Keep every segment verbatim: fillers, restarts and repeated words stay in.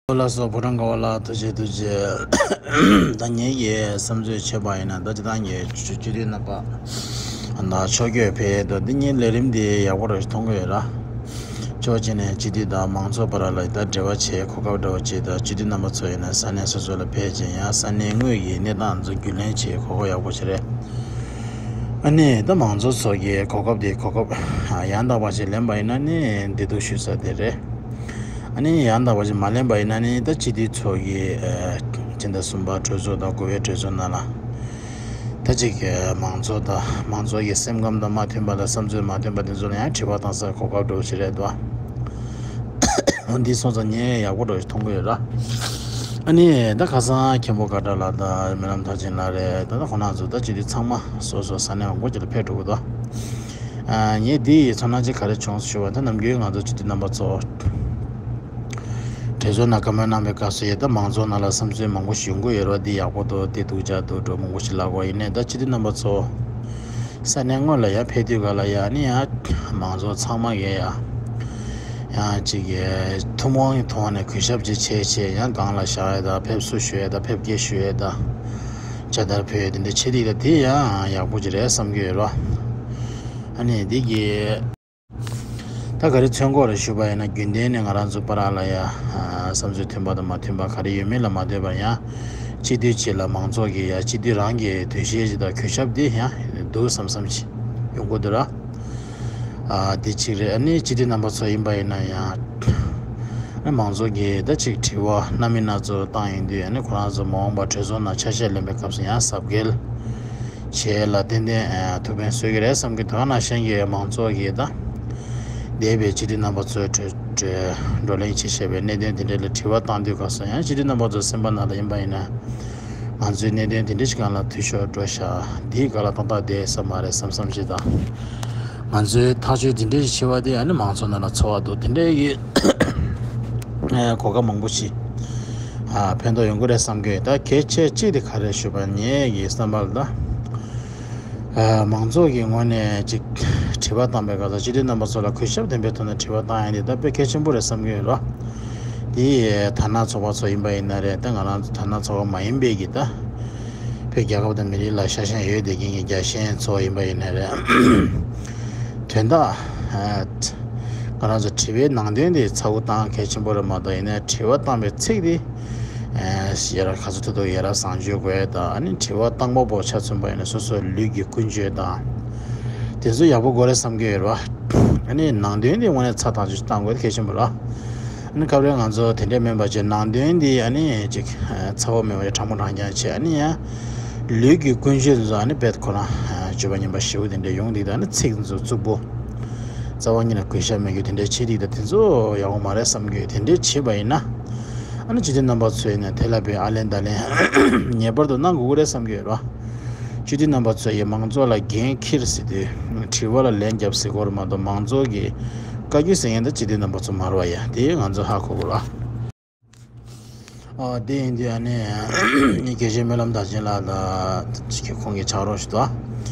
ལགས་སོ། ཕོ་བྲང་དགའ་བ་ལགས་ཐུགས་རྗེ་ཐུགས་རྗེ། ད་ངེད་ཀྱི་བསམ་ཚོད་བྱས་པ་ཡིན་ན་ད་སྤྱིར་བཏང་གི་སྤྱི་འཐུས་རྣམ་པ་ད་ཕྱོགས་བསྐྱོད་ཕེབས་དུས་འདི་གཉིས་ལས་རིམ་འདི་ཡག་པོ་རང་ཞིག་མཐོང་གི་ཡོད་ར། ཕྱོགས་གཅིག་ནས་སྤྱི་འཐུས་དང་མང་ཚོགས་བར་ལ་ད་འབྲེལ་བ་བྱེད་གོ་སྐབས་འདྲ་བོ་བྱེད་དང་སྤྱི་འཐུས་རྣམ་པ་ཚོ་ཡིན་ན་ས་གནས་སོ་སོ་ལ་ཕེབས་བྱས་ཡང་ས་གནས་དངོས་ཀྱི་གནས་སྟངས་ཚོ་རྒྱུས་ལོན་བྱེད་གོ་སྐབས་ཡག་པོ་ཞིག་རེད། ཨ་ནི་ད་མང་ཚོགས་ཚོ་གི་གོ་སྐབས་དེ་གོ་སྐབས་ཡང་དག་པ་ཞིག་ལེན་པ་ཡིན་ན་ནི་བདེ་སྡུག་ཞུ་ས་དེ་རེད། ཨ་ནི་ཡང་དག་པ་ཞིག་མ་ལེན་པ་ཡིན་ན་ནི་ད་སྤྱི་འཐུས་ཚོ་གི་ཨ་སྤྱི་ཟླ་གསུམ་པ་གྲོས་ཚོགས་དང་དགུ་པའི་གྲོས་ཚོགས་ནང་ལ་ད་ཅིག་ཨ་མང་ཚོགས་དང་མང་ཚོགས་ཀྱི་སེམས་ཁམས་དང་མ་མཐུན་པ་དང་བསམ་ཚུལ་མ་མཐུན་པ་དེ་ཚོ་ལ་ཡང་དྲི་བ་བཏང་སའི་གོ་སྐབས་འདྲ་བོ་ཞིག་རེད་དོ། འདི་སོང་ཙང་ངས་ཡག་པོ་འདྲ་བོ་ཞིག་མཐོང་གི་ཡོད་ར། ཨ་ནི་ད་ཁ་སང་མཁན་པོ་ཀ་ཏྲ་ལགས་དང་སྨོན་ལམ་མཐར་ཕྱིན་ལགས་རེད། ད་ད་ཁོང་རྣམ་ཚོ་ད་སྤྱི་འཐུས་ཚང་མ་སོ་སོ་ས་གནས་མང་པོ་ཅིག་ལ་ཕེབས་འགྲོ་གི་འདུག་ཨ་ངས་འདི་ཡི་ཚོར་སྣང་ཅིག་ག་རེ་བྱུང་ཞུ་བ་ད་ནམ་རྒྱུན་ང་ཚོ་སྤྱི་འཐུས་རྣམ་པ་ཚོ་གྲོས་ཚོགས་ནང་བཀའ་མོལ་གནང་བའི་སྐབས་སུ་ཡ་ད་མང་ཚོགས་ནང་ལ་བསམ་ཚུལ་མང་པོ་ཞིག་ཡོང་གི་ཡོད་རེད་བ། འདི་ཡག་པོ་འདུག་འདི་སྡུག་ཅག་འདུག་འགྲོ་མང་པོ་ཞིག་ལབ་དགོས་ཡིན་ནའི་ད་སྤྱི་འཐུས་རྣམ་པ་ཚོ་ས་གནས་དངོས་ལ་ཡ་ཕེབས་དུས་ག་ལ་ཡ་ཨ་ནི་ཡ་མང་ཚོགས་ཚང་མ་གིས་ཡ་ཡང་ཅིག་གིས་ཐུན་མོང་གི་ཐོག་ནས་གུས་ཞབས་ཅིག་བྱས་བྱས་ཡང་སྒང་ལ་བཞག་ཡ་ད་ཕེབས་བསུ་ཞུ་ཡ་ད་ཕེབས་སྐྱེལ་ཞུ་ཡ་ད་ཇ་དར་ཕུལ་ཡ་དེ་འདྲ་བྱེད་དུས་ད་དེ་ཡང་ཡག་པོ་ཅིག་རེད་བསམ་གྱི་ཡོད་ར། ཨ་ནི་འདི་གི་ད་ག་རེ་མཚོན་གོ་རེ་ཞུ་བ་ཡིན་ན་རྒྱུན་ལྡན་ནས་ང་རང་ཚོ་བར་ལ་ཡ་བསམ་ཚུལ་མཐུན་པ་དང་མ་མཐུན་པ་ག་རེ་ཡོད་མེད་ལ་མ་ལྟོས་པར་ཡང་སྤྱི་འཐུས་གཅིག་ལ་མང་ཚོགས་ཀྱི་ཡ་སྤྱི་འཐུས་རང་གི་འདུ་ཤེས་ཅིག་དང་གུས་ཞབས་འདི་ཡང་འདུག་བསམ་བསམ་ཅིག་ཡོང་གི་འདུག་ར། ཨ་འདི་གཅིག་རེད། ཨ་ནི་སྤྱི་འཐུས་རྣམ་པ་ཚོ་ཡིན་པ་ཡིན་ན་ཡང་ཨ་མང་ཚོགས་ཀྱིས་ད་ཅིག་དྲི་བ་སྣ་མིན་སྣ་ཚོགས་བཏང་ཡོང་དུས་ཨ་ནི་ཁོ་རང་ཚོ་མ་འོངས་པ་གྲོས་ཚོགས་ནང་ཆ་ཤས་ལེན་པའི་སྐབས་སུ་ཡང་གཟབ་འཁེལ་བྱེད་ལ་ཏན་ཏན་ཨ་ཐུགས་ཕན་གསོས་ཀྱི་རེད་བསམ་གྱི། དེ་ག་ནང་བཞིན་གྱི་མང་ཚོགས་ཀྱིས་ད་འདས་པའི་སྤྱི་འཐུས་རྣམ་པ་ཚོས་གྲོས་གྲོས་བགྲོ་གླེང་བྱེད་བཞིན་པའི་གནད་དོན་དེ་འདྲ་ལ་དྲི་བ་བཏང་དུས་སྐབས་སུ་ཡང་སྤྱི་འཐུས་རྣམ་པ་ཚོ་སེམས་པ་ནང་ལ་ཡིན་པ་ཡིན་ན། ང་ཚོའི་གནད་དོན་དེ་འདྲ་ཞིག་སྒང་ལ་འཐུས་ཤོར་འགྲོ་ཤག་འདིའི་སྒང་ལ་ཏག་ཏག་བསྡད་ས་མ་རེད་བསམ་བསམ་ཞིག་དང་། ང་ཚོའི་ཐག་གཅོད་དེ་འདྲ་ཞིག་བྱེད་པ་དེ་ཨ་ནི་མང་ཚོགས་ནང་ལ་ཚོར་བ་འདུག་དེ་འདྲ་གི་གོ་སྐབས་མང་པོ་ཞིག་ཨ་ཕན་ཐོགས་ཡོང་གི་རེད་བསམ་གི། ད་གལ་ཆེ་གཅིག་དེ་ག་རེ་ཞུས་པ་ངེད་ཀྱི་བསམ་པར་ད། ཨ་མང་ཚོགས་ཀྱི་ངོས་ནས་ཅིག་དྲི་བ་བཏང་པའི་སྐབས་སུ་སྤྱི་འཐུས་རྣམ་པ་ཚོ་ལ་གུས་ཞབས་ལྡན་པའི་ཐོག་ནས་དྲི་བ་བཏང་ཡ་འདི་ད་དཔེ་གལ་ཆེན་པོ་རེད་བསམ་གྱི་ཡོད་ར། འདི་དར་ནག་ཚོགས་པ་ཚོ་ཡིན་པ་ཡིན་ན་རེད། ད་ང་རང་ཚོ་དར་ནག་ཚོགས་པ་མ་ཡིན་པའི་གི་ད་བོད་རྒྱལ་ཁབ་དང་མི་རིགས་ལ་ཤ་ཞེན་ཡོད་བསྡད་མཁན་གྱི་རྒྱལ་ཞེན་ཚོ་ཡིན་པ་ཡིན་ན་རེད། དོན་དག་ཨ་ང་རང་ཚོ་དྲི་བའི་ནང་དོན་དེ་ཚ་བོ་བཏང་གལ་ཆེན་པོ་རེད་མ་གཏོགས་ཡིན་ན་དྲི་བ་བཏང་པའི་ཚིག་དེ། ཨེ་ཡ་རབས་ག་ཚོད་ཐུབ་ཐུབ་ཡ་རབས་བཟང་སྤྱོད་དགོས་ཡ་དང་ཨ་ནི་དྲི་བ་བཏང་པ་པོ་ཆ་མཚོན་པ་ཡིན་ན་སོ་སོའི་ལུས་ཀྱི་ཀུན་སྤྱོད་དང་། དེ་ཚོ་ཡག་པོ་དགོས་རེད་བསམ་གྱི་ཡོད་རེད་བ། ཨ་ནི་ནང་དོན་དེ་དངོས་གནས་ཚ་ཐག་ཆོད་བཏང་དགོས་དེ་གལ་ཆེན་པོ་རེད། ཨ་ནི་སྐབས་རེ་ང་ཚོ་དེ་འདྲས་མིན་པ་བྱས་ནང་དོན་དེ་ཨ་ནི་ཅིག་ཨེ་ཚ་བོ་མེད་པ་ཡ་དྲང་མོ་དྲང་རྐྱང་བྱས་ཨ་ནི་ཡང་ལུས་ཀྱི་ཀུན་སྤྱོད་དེ་ཚོ་ཨ་ནི་དཔེ་ཁོ་རང་ཨེ་སྤྱོད་པ་ངན་པ་ཞེ་པོ་དེ་འདྲས་ཡོང་དེ་ད་ཨ་ནི་ཚིག་དེ་ཚོ་རྩུབ་པོ། རྩ་བ་ཉིད་ནས་གུས་ཞབས་མེད་རྒྱུ་དེ་འདྲའི་བྱེད་རིགས་དང་དེ་ཚོ་ཡག་པོ་མ་རེད་བསམ་གྱི་ཡོད། དེ་འདྲའི་བྱེད་པ་ཡིན་ན། ཨ་ནི་སྤྱི་འཐུས་རྣམ་པ་ཚོས་ནས་དེ་ལ་དཔེ་ཨ་ལན་ད་ལན་ངེས་པར་དུ་གནང་དགོས་ཀྱི་རེད་བསམ་གྱི་ཡོད་ར། སྤྱི་འཐུས་རྣམ་པ་ཚོས་ཡ་མང་ཚོགས་ལ་འགན་འཁྱེར་ཟེར་དུས་དྲི་བ་ལ་ལན་རྒྱབ་ཟེར་དགོས་རེད་མ་གཏོགས་མང་ཚོགས་ཀྱི་བཀའ་བཀྱོན་ཟེར་མཁན་དེ་སྤྱི་འཐུས་རྣམ་པ་ཚོ་མ་རེད་བ་ཡ། དེ་ང་ཚོ་ཧ་གོ་དགོས་ར། ཨ་དེ་ཡིན་དུས་ཨ་ནི་ངའི་དགེ་བཤེས་སྨོན་ལམ་དར་ཆེན་ལགས་དང་ཁོང་གི་ཕྱག་རོགས་ཞུ་དང་།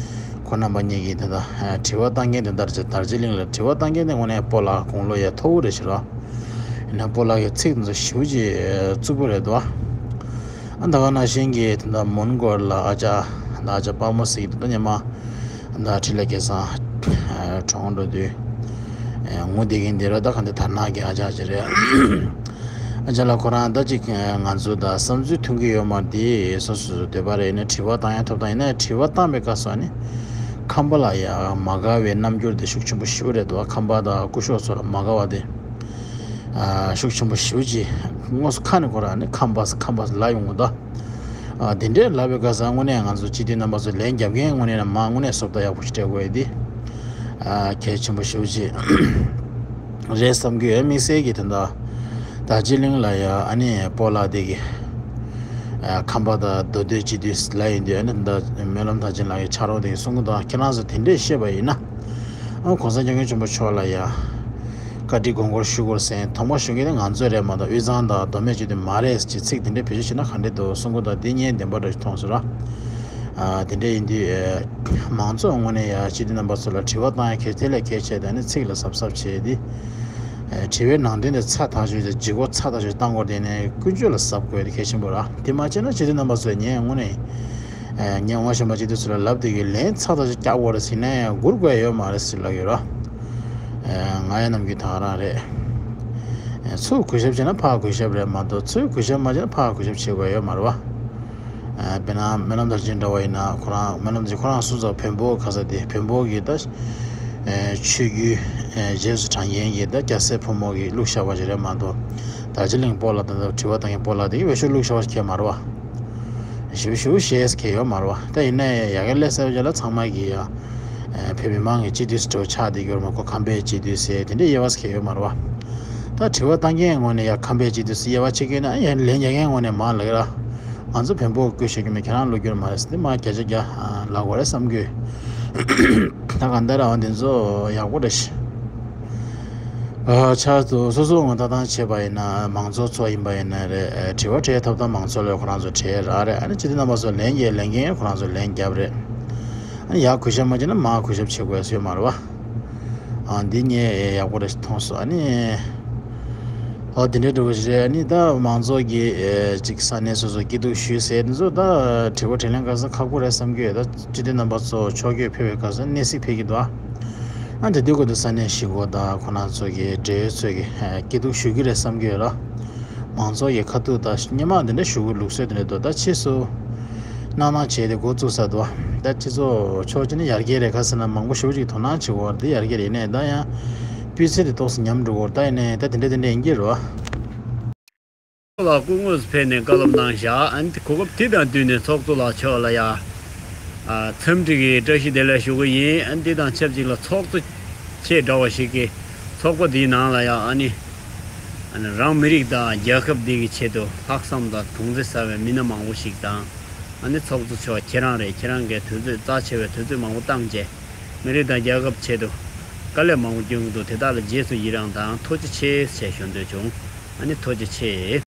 ཁོང་རྣམ་པ་གཉིས་ཀྱིས་དེ་ལྟར་དྲི་བ་བཏང་མཁན་དེ་ལྟར་བྱས་དར་རྗེ་གླིང་ལ་དྲི་བ་བཏང་མཁན་དེ་དངོས་གནས་སྤོ་ལགས་དགུང་ལོ་ཡང་མཐོ་བོ་རེད་ཤག་ར། ཡིན་ན་སྤོ་ལགས་ཀྱི་ཚིག་དེ་ཚོ་ཞེ་པོ་ཅིག་རྩུབ་པོ་རེད་འདུག་ཨ་ད་ག་ནང་བཞིན་གྱི་དེ་ལྟར་མོན་གྷོ་ལ་ཨ་ཅག་ད་ཨ་ཅག་དཔའ་མོ་ཟེར་གྱི་འདུག་ད་སྔོན་མ། ད་འཕྲིན་ལས་སྐལ་བཟང་གྲོངས་འགྲོ་དུས་ངུ་བསྡད་མཁན་དེ་རེད། ད་ག་འདི་དར་ནག་གི་ཨ་ཅག་ཅིག་རེད། ཨ་ཅག་ལགས་ཁོ་རང་ད་ཅིག་ང་ཚོ་ད་བསམ་ཚུལ་མཐུན་གྱི་ཡོད་མ་རེད་དེ་སོ་སོ་འདོད་པ་རེད། ཡིན་ན་དྲི་བ་བཏང་ཡ་ཐོབ་ཐང་ཡིན་ན་དྲི་བ་བཏང་པའི་སྐབས་སུ་ཨ་ནི་ཁམས་པ་ལ་ཡ་མ་དགའ་བའི་རྣམ་འགྱུར་དེ་ཤུགས་ཆེན་པོ་ཞེ་པོ་རེད་འདུག་ཁམས་པ་དང་སྐུ་ཞབས་ཚོ་ལ་མ་དགའ་བ་དེ་ཤུགས་ཆེན་པོ་ཞེ་པོ་ཅིག་དངོས་སུ་ཁ་ནས་ཁོ་རང་ཨ་ནི་ཁམས་པ་ཁམས་པ་ལབ་ཡོང་གི་འདུག་ཨ་དེ་འདྲའི་ལབ་པའི་སྐབས་སུ་དངོས་གནས་ང་ཚོ་སྤྱི་འཐུས་རྣམ་པ་ཚོ་ལན་རྒྱབ་མཁན་དངོས་གནས་ལ་མ་དངོས་གནས་བཟོ་ལྟ་ཡག་པོ་ཞིག་སྤྲད་དགོས་ཡ་དེ་ཨ་གལ་ཆེན་པོ་ཞེ་པོ་ཅིག་རེད་བསམ་གྱི་ཡོད། དམིགས་བསལ་གྱི་དེ་འདྲ་དར་རྗེ་གླིང་ལ་ཡ་ཨ་ནི་སྤོ་ལགས་དེ་གི་ཨ་ཁམས་པ་དང་མདོ་སྟོད་སྤྱི་འཐུས་ལབ་ཡིན་དུས་ཨ་ནི་ད་སྨོན་ལམ་མཐར་ཕྱིན་ལགས་ཀྱི་ཕྱག་རོགས་དེ་གི་གསུང་གི་འདུག་ཁྱེད་རང་ཚོ་དེ་འདྲས་བཤད་པ་ཡིན་ན། ཨ་གོང་ས་སྐྱབས་མགོན་ཆེན་པོ་མཆོག་ལ་ཡ་བཀའ་དྲིན་དགོངས་སྐོར་ཞུ་དགོས་ཟེར་དོགས་པ་ཞུ་མཁན་དེ་ང་ཚོ་རེད་མ་གཏོགས་དབུས་གཙང་དང་མདོ་སྨད་སྤྱི་འཐུས་མ་རེད་ཅེས་ཚིག་དེ་འདྲའི་བེད་སྤྱོད་བྱས་ན་ག་འདྲ་འདུག་གསུང་གི་འདུག་འདི་ངས་བདེན་པ་འདྲ་ཞིག་མཐོང་སོང་ར། ཨ་དེ་འདྲ་ཡིན་དུས་ཨེ་མང་ཚོགས་ངོས་ནས་ཡ་སྤྱི་འཐུས་རྣམ་པ་ཚོ་ལ་དྲི་བ་བཏང་ཡ་གལ་དེ་ལས་གལ་ཆེ་དེ་ནི་ཚིག་ལ་གཟབ་གཟབ་བྱས་ཏེ། དྲི་བའི་ནང་དོན་དེ་ཚ་ཐག་ཆོད་ཀྱི་ལྗིད་ཁོག་ཚ་ཐག་ཆོད་བཏང་དགོས། དེ་ནས་ཀུན་སྤྱོད་ལ་གཟབ་དགོས་དེ་གལ་ཆེན་པོ་རེད། དེ་མ་བྱས་ན་སྤྱི་འཐུས་རྣམ་པ་ཚོས་ངས་དངོས་གནས་ངས་ངོ་ཤེས་པ་སྤྱི་འཐུས་ཚོ་ལ་ལབ་དེ་གི་ལན་ཚ་ཐག་ཆོད་རྒྱག་དགོས་རེད་ཟེར་ནས་སྒུར་དགོས་ཡོད་མ་རེད་ཟེར་ལབ་ཡོད་རེད། ང་ཡང་ནམ་རྒྱུན་ད་ག་རང་རེད། ཚུར་གུས་ཞབས་བྱས་ན་ཕར་གུས་ཞབས་རེད་མ་གཏོགས་ཚུར་གུས་ཞབས་མ་བྱས་ན་ཕར་གུས་ཞབས་བྱེད་དགོས་ཡོད་མ་རེད་བ། དཔེར་ན་སྨོན་ལམ་དར་ཆེན་འདྲ་བ་ཡིན་ན་ཁོ་རང་སྨོན་ལམ་དར་ཆེན་ཁོ་རང་སུ་ཚོ་བོན་པོ་ག་ས་དེ་བོན་པོ་གི་ད་ཆོས་བརྒྱུད་རྗེས་སུ་འབྲང་མཁན་གྱི་ད་རྒྱལ་སྲས་ཕོ་མོ་གི་བླུགས་བཞག་པ་ཞིག་རེད་མ་གཏོགས། དར་ཆེན་གླིང་སྤོ་ལགས་དང་དྲི་བ་བཏང་མཁན་སྤོ་ལགས་དེ་གི་འོས་ཤོག་བླུགས་བཞག་པ་ཞིག་གས་མ་རེད་བ། ཞིབ་ཞིབ་ཤེས་གལ་ཡོད་མ་རེད་བ། ད་ཡིན་ནའི་ཡ་གི་ལས་ཟེར་བ་ལ་ཚང་མ་གི་ཡ། བོད་མི་མང་གི་སྤྱི་འཐུས་སུ་འགྲོ་ཆགས་དེ་གི་རེད་མ་གོ་ཁམས་པའི་སྤྱི་འཐུས་ཟེར་དེ་འདྲའི་དབྱེ་བ་ཟེར་གལ་ཡོད་མ་རེད་བ། ད་དྲི་བ་བཏང་མཁན་ངོས་ནས་ཡ་ཁམས་པའི་སྤྱི་འཐུས་སུ་དབྱེ་བ་ཕྱེ་གི་ཡོད་ན་ཡ་ལན་རྒྱག་མཁན་ངོས་ནས་མ་ལབ་ཀྱི་ར། ང་ཚོ་བོན་པོ་སྐུ་ཞབས་ཀྱི་མི་ཁྱེད་རང་བློ་འགྱུར་མ་རེད་ཟེར་དེ་མ་བརྒྱ་ཆ་བརྒྱ་ལབ་དགོས་རེད་བསམ་གི་ཡོད། ད་གང་ལྟར་འོ་འདི་ཚོ་ཡག་པོ་རེད་ཤག་ཨ་ཆར་དུ་སོ་སོ་ངོ་ལྟ་སྟངས་བྱས་པ་ཡིན་ན་མང་ཚོགས་ཚོ་ཡིན་པ་ཡིན་ན་རེད། དྲི་བ་དྲིས་ཐོབ་ཐང་མང་ཚོགས་ལ་ཁོ་རང་ཚོ་དྲིས་རག་རེད། ཨ་ནི་སྤྱི་འཐུས་རྣམ་པ་ཚོ་ལན་རྒྱག་ལན་རྒྱག་ཁོ་རང་ཚོ་ལན་རྒྱབ་རེད། ཨ་ནི་ཡག་གུས་ཞབས་མ་བྱས་ན་མ་གུས་ཞབས་བྱེད་དགོས་ཡ་སུ་ཡོད་མ་རེད་བ། ཨ་འདི་ངས་ཡག་པོ་རེད་མཐོང་སོང་ཨ་ནི། ཨོ་དེ་འདྲའི་འགྲོ་གི་རེད། ཨ་ནི་ད་མང་ཚོགས་ཀྱི་ཨེ་ཅིག་ས་གནས་སོ་སོ་སྐྱིད་སྡུག་ཞུས་ཟེར་འདི་ཚོ་ད་དྲི་བ་དྲིས་ལན་སྐབས་སུ་ཁག་པོ་རེད་བསམ་གྱི་ཡོད། ད་སྤྱི་འཐུས་རྣམ་པ་ཚོ་ཕྱོགས་བསྐྱོད་ཕེབས་པའི་སྐབས་སུ་གནས་གཟིགས་ཕེབས་ཀྱི་འདུག་ཨ་དེ་དུས་ཀོ་ད་ས་གནས་གཞིས་འགོ་དང་ཁོ་རང་ཚོ་གི་འབྲེལ་ཡོད་ཚོས་ཀྱི་སྐྱིད་སྡུག་ཞུ་གི་རེད་བསམ་གྱི་ཡོད་ལ། མང་ཚོགས་ཀྱི་ཁ་ཐུག་ད་སྙན་མ་འདི་འདྲ་ཞུ་གི་ལུགས་སྲོལ་འདི་འདྲ་འདུག་ད་ཕྱིས་སུ་གནང་གནང་བྱས་ཏེ་འགོ་བཙུགས་ས་འདུག་ད་སྤྱི་ཚོགས་ཕྱོགས་གཅིག་ནས་ཡར་རྒྱས་རེད། ག་ཟེར་ན་མང་པོ་ཞེ་པོ་ཅིག་དོ་སྣང་བྱེད་དགོས་པ་རེད། འདི་ཡར་རྒྱས་རེད། ཡིན་ནའི་ད་ཡང་སྤུས་ཚད་དེ་ཏོག་ཙམ་ཉམས་འགྲོ་གི་རེད། ད་ཡིན་ནའི་ད་དེ་འདྲ་དེ་འདྲ་ཡིན་གྱི་རེད་བ། ལ་སྐུ་དངོས་སུ་ཕེབས་ནས་བཀའ་སློབ་གནང་བཞག་ཨ་ནི་གོ་སྐབས་དེ་དང་བསྟུན་ནས་ཚོགས་གཙོ་ལགས་མཆོག་ལ་ཡ། ཨ་འཚམས་འདྲི་གི་བཀྲ་ཤིས་བདེ་ལེགས་ཞུ་གི་ཡིན། ཨ་ནི་དེ་དང་ཆབས་ཅིག་ལ་ཚོགས་གཙོ་ཁྱེད་འདྲ་བ་ཞིག་གིས་ཚོགས་པ་འདིའི་ནང་ལ་ཡ་ཨ་ནི། ཨ་ནི་རང་མི་རིགས་དང་རྒྱལ་ཁབ་འདི་གི་ཆེད་དུ་ལྷག་བསམ་དང་དུང་རྩེ་ཟ་བའི་མི་སྣ་མང་པོ་ཞིག་དང་། ཨ་ནི་ཚོགས་གཙོ་མཆོག་ཁྱེད་རང་རེད། ཁྱེད་རང་གིས་དུས་ཚོད་རྩ་ཆེ་བའི་དུས་ཚོད་མང་པོ་བཏང་བྱས། མི་རིགས་དང་རྒྱལ་ཁབ་ཆེད་དུ་དཀའ་ལས་མང་པོ་བསྐྱོན་གྱི་འདུག་དེ་དག་ལ་རྗེས་སུ་ཡི་རངས་དང་ཐུགས་རྗེ་ཆེ་ཞེས་ཞུ་འདོད་བྱུང་། ཨ་ནི་ཐུགས་རྗེ་ཆེ།